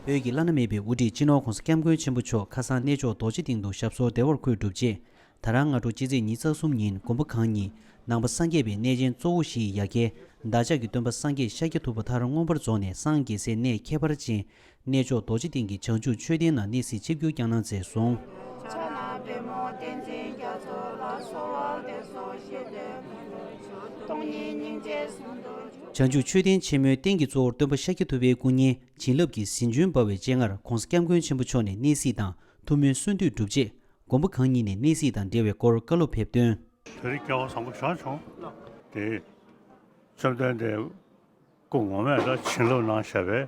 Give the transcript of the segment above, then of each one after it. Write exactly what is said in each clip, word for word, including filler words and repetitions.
བོད་ཀྱི་བླ་ན་མེད་པའི་དབུ་ཁྲིད་སྤྱི་ནོར་༸གོང་ས་༸སྐྱབས་མགོན་ཆེན་པོ་མཆོག་ཁ་སང་གནས་མཆོག་རྡོ་རྗེ་གདན་དུ་ཞབས་སོར་བདེ་བར་འཁོད་གྲུབ་རྗེས། ད་རང་སྔ་དྲོ་སྤྱི་ཚེས་ཉི་ཤུ་རྩ་གསུམ་ཉིན་མགོན་པོ་གང་ཉིད་ནང་པ་སངས་རྒྱས་པའི་གནས་ཆེན་གཙོ་བོ་བཞིའི་ཡ་གྱལ་བདག་ཅག་གི་སྟོན་པ་སངས་རྒྱས་ཤཱཀྱ་ཐུབ་པ་མཐར་མངོན་པར་རྫོགས་ནས་སངས་རྒྱས་སའི་གནས་ཁྱད་པར་ཅན་གནས་མཆོག་རྡོ་རྗེ་གདན་གྱི་བྱང་ཆུབ་མཆོད་རྟེན་ནང་གནས་གཟིགས་ཆིབས་བསྒྱུར་བསྐྱངས་གནང་མཛད་སོང་། བྱང་ཆུབ་མཆོད་རྟེན་ཆེན་མོའི་རྟེན་གྱི་གཙོ་བོར་སྟོན་པ་ཤཱཀྱ་ཐུབ་པའི་སྐུ་བརྙན་བྱིན་རླབས་ཀྱི་ཟིན་བྱུན་འབར་བའི་སྤྱན་སྔར་༸གོང་ས་༸སྐྱབས་མགོན་ཆེན་པོ་མཆོག་ནས་གནས་གཟིགས་དང་ཐུགས་སྨོན་གསོལ་འདེབས་གྲུབ་རྗེས། མགོན་པོ་གང་ཉིད་ནས་གནས་གཟིགས་དང་འབྲེལ་བའི་སྐོར་བཀའ་སློབ་ཕེབས་དོན། དེ་རིང་སྐལ་བ་བཟང་པོ་ཞེ་དྲག་བྱུང་། དེ་བཅོམ་ལྡན་འདས་སྐུ་ངོ་མས་ལ་བྱིན་རླབས་གནང་བཞག་པའི་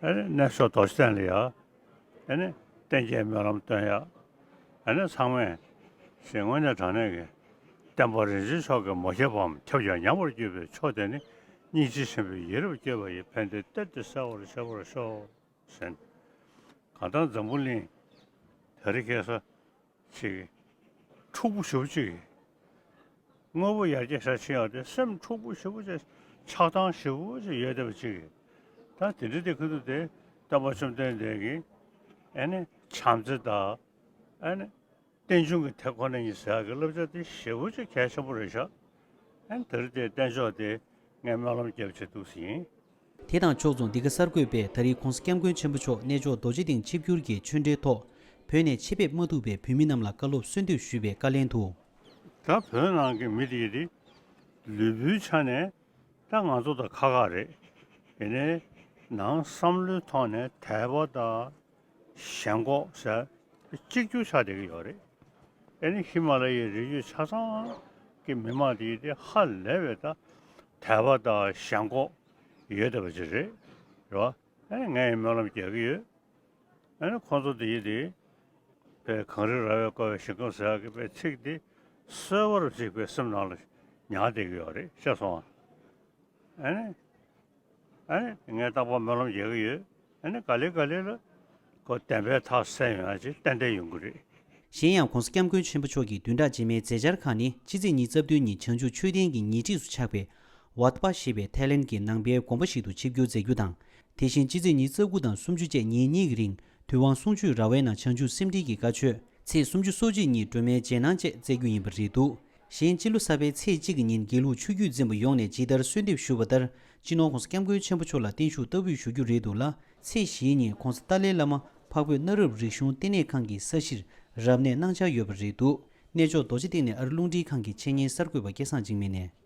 ཨ་ནི་གནས་མཆོག་རྡོ་རྗེ་གདན་ལ་ཡ། ཨ་ནི་བསྟན་རྒྱས་སྨོན་ལམ་སྟོན་ཡ། ཨ་ནི་ཚང་མས་ཞེས་དངོས་གནས་དྲང་གནས་ཀྱི་བསྟན་པ་རིན་ཆེན་མཆོག་གི་མ་ཁྱབ་པའམ་ཁྱབ་ཀྱང་ཉམས་པར་གྱུར་པའི་མཆོག་དེ་ནི་སྙིང་རྗེ་ཆེན་པོས་ཡིད་རབ་བསྐྱོད་པ་ཡི་ཕན་བདེ་གཏེར་དུ་གསལ་བར་བྱེད་པར་ཤོག་ཟེར། གང་ལྟར་འཛམ་བུ་གླིང་དེ་རིང་ཁ་སང་ཅིག་འཁྲུག་པོ་ཞེ་པོ་ཅིག་དངོས་པོ་ཡར་རྒྱས་ཤར་ཕྱིན་ཡག་དེ་སེམས་འཁྲུག་པོ་ཞེ་པོ་ཅིག་ཆགས་སྡང་ཞེ་པོ་ཅིག་ཡོད་བསྡད་པ་ཅིག་ད་དེ་འདྲ་དེ་ཁུ་ཐུག་དེ་སྟོན་པ་བཅོམ་ལྡན་འདས་ཀྱིས་ཨ་ནི་བྱམས་བརྩེ་དང་ཨ་ནི་རྟེན་འབྱུང་གི་དེ་ཁོ་ན་ཉིད་ཟེར་ཡག་གི་བསླབ་བྱ་དེ་ཞེ་པོ་ཅིག་གལ་ཆེན་པོ་རེད་ཤག་ཨ་ནི་དེ་རིང་དེ་བསྟན་ཕྱོགས་དེ་ངས་སྨོན་ལམ་རྒྱབ་བྱེད་འདུག་ཟིན། དེ་དང་ཕྱོགས་མཚུངས་འདི་ག་གསར་འགོད་པས་ད་རེས་༸གོང་ས་༸སྐྱབས་མགོན་ཆེན་པོ་མཆོག་གནས་མཆོག་རྡོ་རྗེ་གདན་ཆིབས་བསྒྱུར་གྱི་ཆོས་འབྲེལ་ཐོག་བོད་ནས་ཆེད་ཕེབས་མ་ཐུབ་པའི་བོད་མི་རྣམས་ལ་བཀའ་སློབ་གསོལ་འདེབས་ཞུས་པའི་བཀའ་ལན་དུ། ད་བོད་ནང་གི་མི་དེ་དེ་ལུས་པོའི་ཆ་ནས་ད་ང་ཚོ་དང་ཁ་ཁ་རེད། ཡིན་ནའི་ནང་བསམ་བློའི་ཐོག་ནས་དད་པ་དང་ཞེན་ཁོག་ཟེར་གཅིག་གྱུར་ཆགས་བསྡད་ཀྱི་ཡོད་རེད། ཨ་ནི་ཧི་མ་ལ་ཡའི་རི་རྒྱུད་ཆ་ཚང་གི་མི་མང་དེ་དེ་ཧ་ལས་པའི་ད་དད་པ་དང་ཞེན་ཁོག་ཡོད་བསྡད་པ་ཅིག་རེད། རེད་བ། ཨ་ནི་ངས་སྨོན་ལམ་རྒྱག་གི་ཡོད། ཨ་ནི་ཁོང་ཚོ་དེ་ཡི་དེ་པའི་གངས་རི་ར་བས་བསྐོར་བའི་ཞིང་ཁམས་ཟེར་ཡག་གི་པའི་ཚིག་དེ་གསོལ་བ་རབ་གཅིག་པའི་སེམས་ནང་ལ་ཉར་བསྡད་ཀྱི་ཡོད་རེད། ཤེས་སོང་ཨ། ཨ་ནི་ཨ་ནི་ངས་རྟག་པར་སྨོན་ལམ་རྒྱག་གི་ཡོད། ཨ་ནི་ག་ལེ་ག་ལེ་ལ་ཁོ་བདེན་པའི་མཐའ་གསལ་ཡོང་ཡག་ཅིག་ཏན་ཏན་ཡོང་གི་རེད། གཞན་ཡང་༸གོང་ས་༸སྐྱབས་མགོན་ཆེན་པོ་མཆོག་གི་བདུན་ཕྲག་རྗེས་མའི་མཛད་འཆར་ཁག་ནི་ཕྱི་ཚེས་ཉི་ཤུ་རྩ་བདུན་ཉིན་བྱང་ཆུབ་མཆོད་རྟེན་གྱི་ཉེ་འཁྲིས་སུ་ཆགས་པའི་ཝཱ་ཏི་པ་ཞེས་པའི་ཐའི་ལེན་གྱི་ནང་པའི་དགོན་པ་ཞིག་ཏུ་ཆིབས་བསྒྱུར་མཛད་རྒྱུ་དང་། དེ་བཞིན་ཕྱི་ཚེས་ཉི་ཤུ་རྩ་དགུ་དང་སུམ་ཅུ་བཅས་ཉིན་གཉིས་ཀྱི་རིང་དུས་དབང་གསུང་ཆོས་ར་བའི་ནང་བྱང་ཆུབ་སེམས་འགྲེལ་གྱི་བཀའ་ཆོས། ཚེས་སུམ་ཅུ་སོ་གཅིག་ཉིན་སྒྲོལ་མའི་རྗེས་གནང་བཅས་སྩལ་རྒྱུ་ཡིན་པ་རེད་འདུག་གཞན་སྤྱི་ལོ་གསར་པའི་ཚེས་གཅིག་གི་ཉིན་དགེ་ལུགས་ཆོས་བརྒྱུད་འཛིན་པ་ཡོངས་ནས་ཇི་ལྟར་གསོལ་འདེབས་ཞུས་པ་ལྟར། སྤྱི་ནོར་༸གོང་ས་༸སྐྱབས་མགོན་ཆེན་པོ་མཆོག་ལ་བརྟན་བཞུགས་བསྟར་འབུལ་ཞུ་རྒྱུ་རེད་འདུག་ལ། ཚེས་བཞིའི་ཉིན་༸གོང་ས་ཏཱ་ལའི་བླ་མ་འཕགས་བོད་གནའ་རབས་རིག་གཞུང་ལྟེ་གནས་ཁང་གི་ས་གཞིར་རབ་གནས་གནང་འཆར་ཡོད་པ་རེད་འདུག་གནས་མཆོག་རྡོ་རྗེ་གདན་ནས་ཨ་རི་རླུང་འཕྲིན་ཁང་གི་ཆེད་གཉེར་གསར་འགོད་པ་སྐལ་བཟང་འཇིགས་མེད་ནས།